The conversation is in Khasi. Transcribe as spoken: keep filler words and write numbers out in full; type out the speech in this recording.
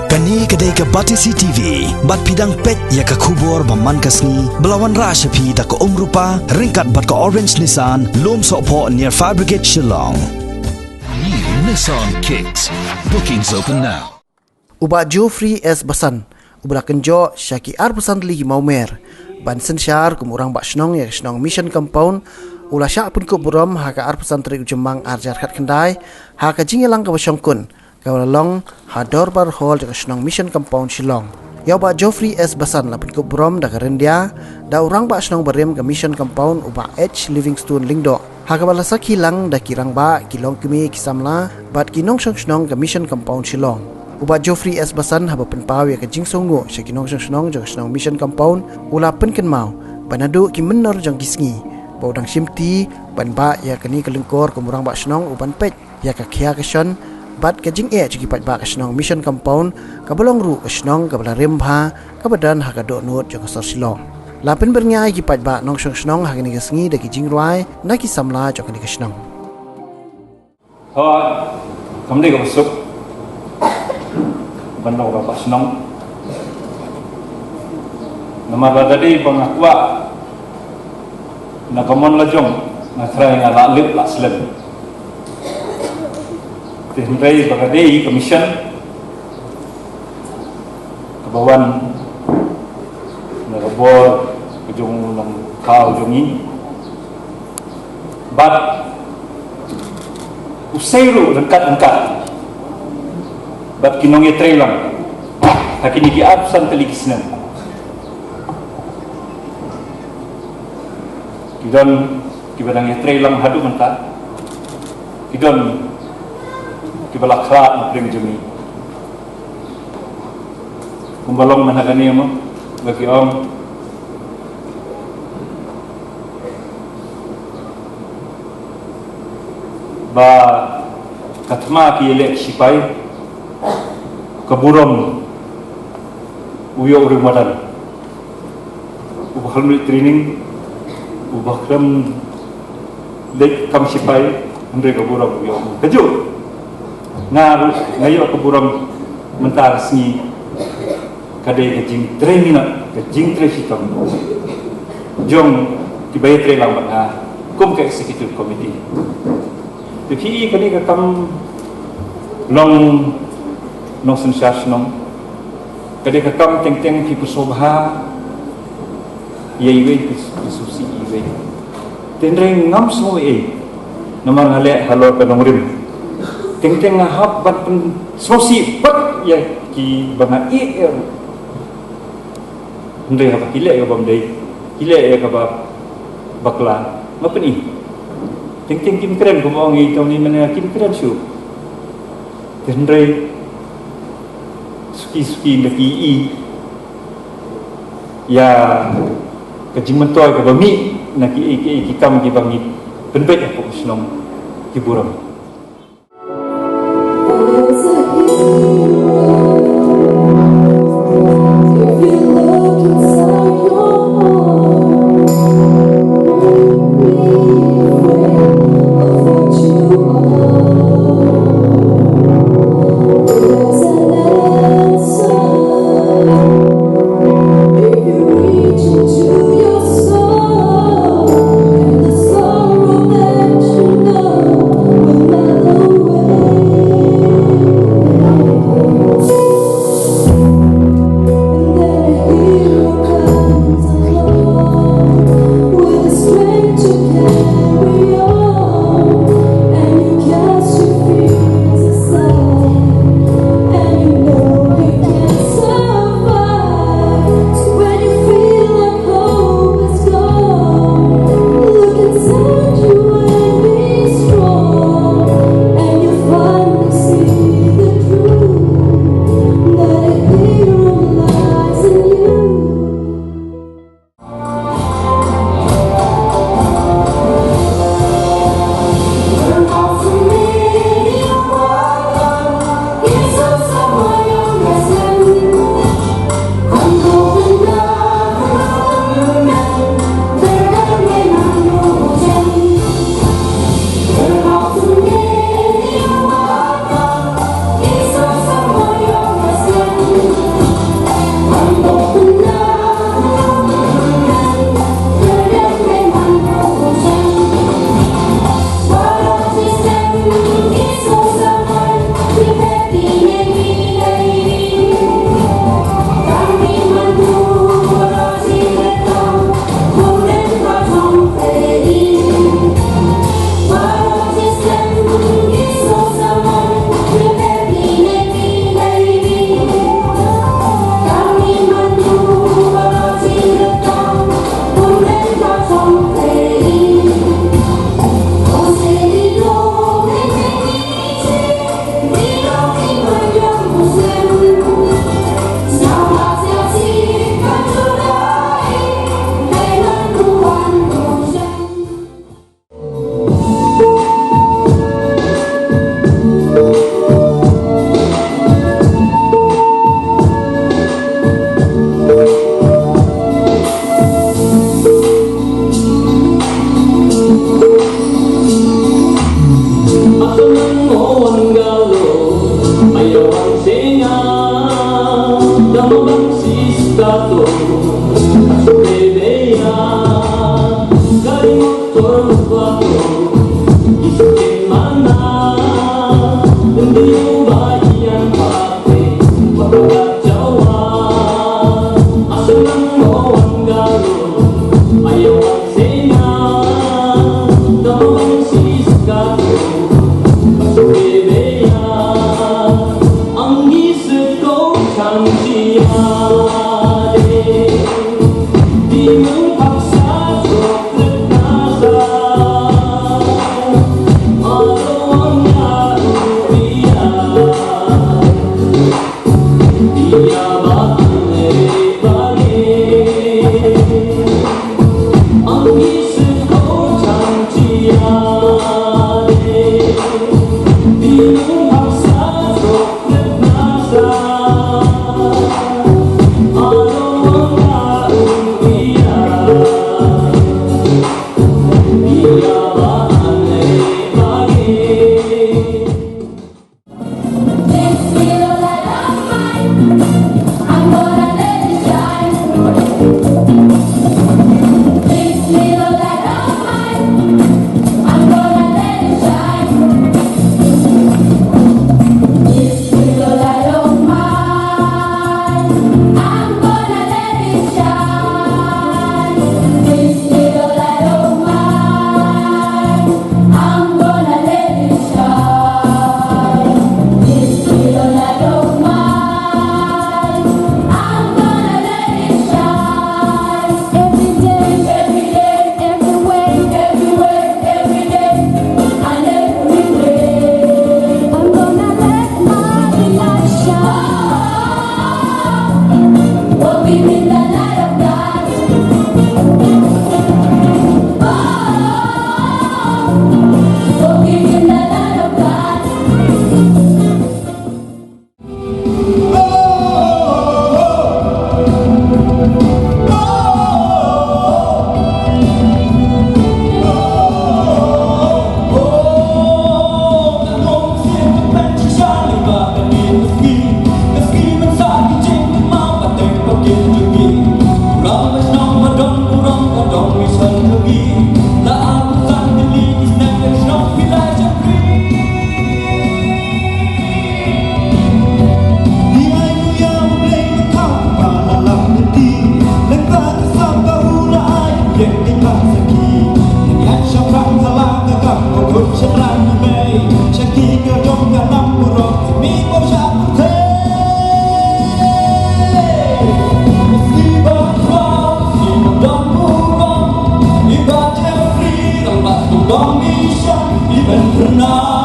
Kane ka dei ka Batesi T V, bad phi dang peit ïa ka khubor ba man ka sngi, ba la wanrah sha phi da ka Umrupa, ryngkat bad ka Orange Nissan, Lumsohphoh near Fire Brigade Shillong. New Nissan Kicks. Bookings open now. U Bah Geoffrey S Basan, uba la kynjoh sha ki arphew san tylli ki mawmer ban synshar kum u Rangbah Shnong ïa ka shnong Mission Compound, u la shah pynkup burom ha ka arphew san tarik u Jymmang ar hajar khatkhyndai, ha ka jingïalang kaba shongkun kaba la long ha Dorbar Hall jong ka shnong Mission Compound, Shillong. Ïa u Bah Geoffrey S Basan la pynkup burom da ka ryndia da u Rangbah Shnong barim ka Mission Compound, u Bah H Livingstone Lyngdoh, ha kaba la sakhi lang da ki rangbah, ki longkmie, ki samla bad ki nongshong shnong ka Mission Compound, Shillong. U Bah Geoffrey S Basan, haba pynpaw ïa ka jingsngewnguh sha ki nongshong shnong jong ka shnong Mission Compound, u la pynkynmaw ba naduh ki mynnor jong ki sngi ba u dang shimti ban bah ïa kane ka lyngkor kum u Rangbah Shnong, u ban peit ïa ka khia ka shon bad ka jingeh jong ki paidbah ka shnong Mission Compound, kaba long ruh ka shnong kaba la rim bha, kaba don ha ka dohnud jong ka sor Shillong. La pynbyrngia ïa ki paidbah nongshong shnong ha kane ka sngi da ki jingrwai na ki samla jong kane ka shnong. Hooid, kam dei kaba suk ban long u Rangbah Shnong. Namar lada dei ba nga kwah na ka mon la jong, nga trai nga lah lip lah slem. Te hynrei ba ka dei ka mission kaba wan na ka bor ka jong u Nongthaw jong ngi. Bad u sei ruh ryngkat ryngkat bad ki nongïatreilang ha kine ki arphew san tylli ki snem. Ki don kiba dang ïatreilang haduh mynta. Ki don kiba la khlad na pdeng jong ngi. Kumba long mynta kane mo, ba ki ong ba ka thma ki ïaleh ki sipai, ka burom u ïoh u riewmadan. Uba khlem leit training, uba khlem leit kam sipai, hynrei ka burom u ïoh. Kajuh, nga ruh nga ïoh ka burom mynta ka sngi. Ka dei ka jingtrei minot, ka jingtrei shitom jong kiba ïatreilang bad nga kum ka executive committee. Te phi i, ka dei ka kam long nongsynshar shnong. Ka dei ka kam teng teng phi pyrshah bha ïa iwei, phi, phi sngewsih ïa iwei. Te hynrei ngam sngew ei, namar nga leh halor ka nongrim. Teng teng nga hap ban pynsngewsih pat ïa kiba nga ïeh ïa. Hynrei haba ki leh ïa ka bym dei, ki leh ïa kaba bakla, nga pyni. Teng teng kim kren, kumba ong i tang ni, mynne kim kren shuh. Te hynrei suki suki nda ki i ïa ka jingmyntoi kaba mih na ki, ki, ki kam kiba ngi pynbeit ha ka shnong, ki burom. Even for now.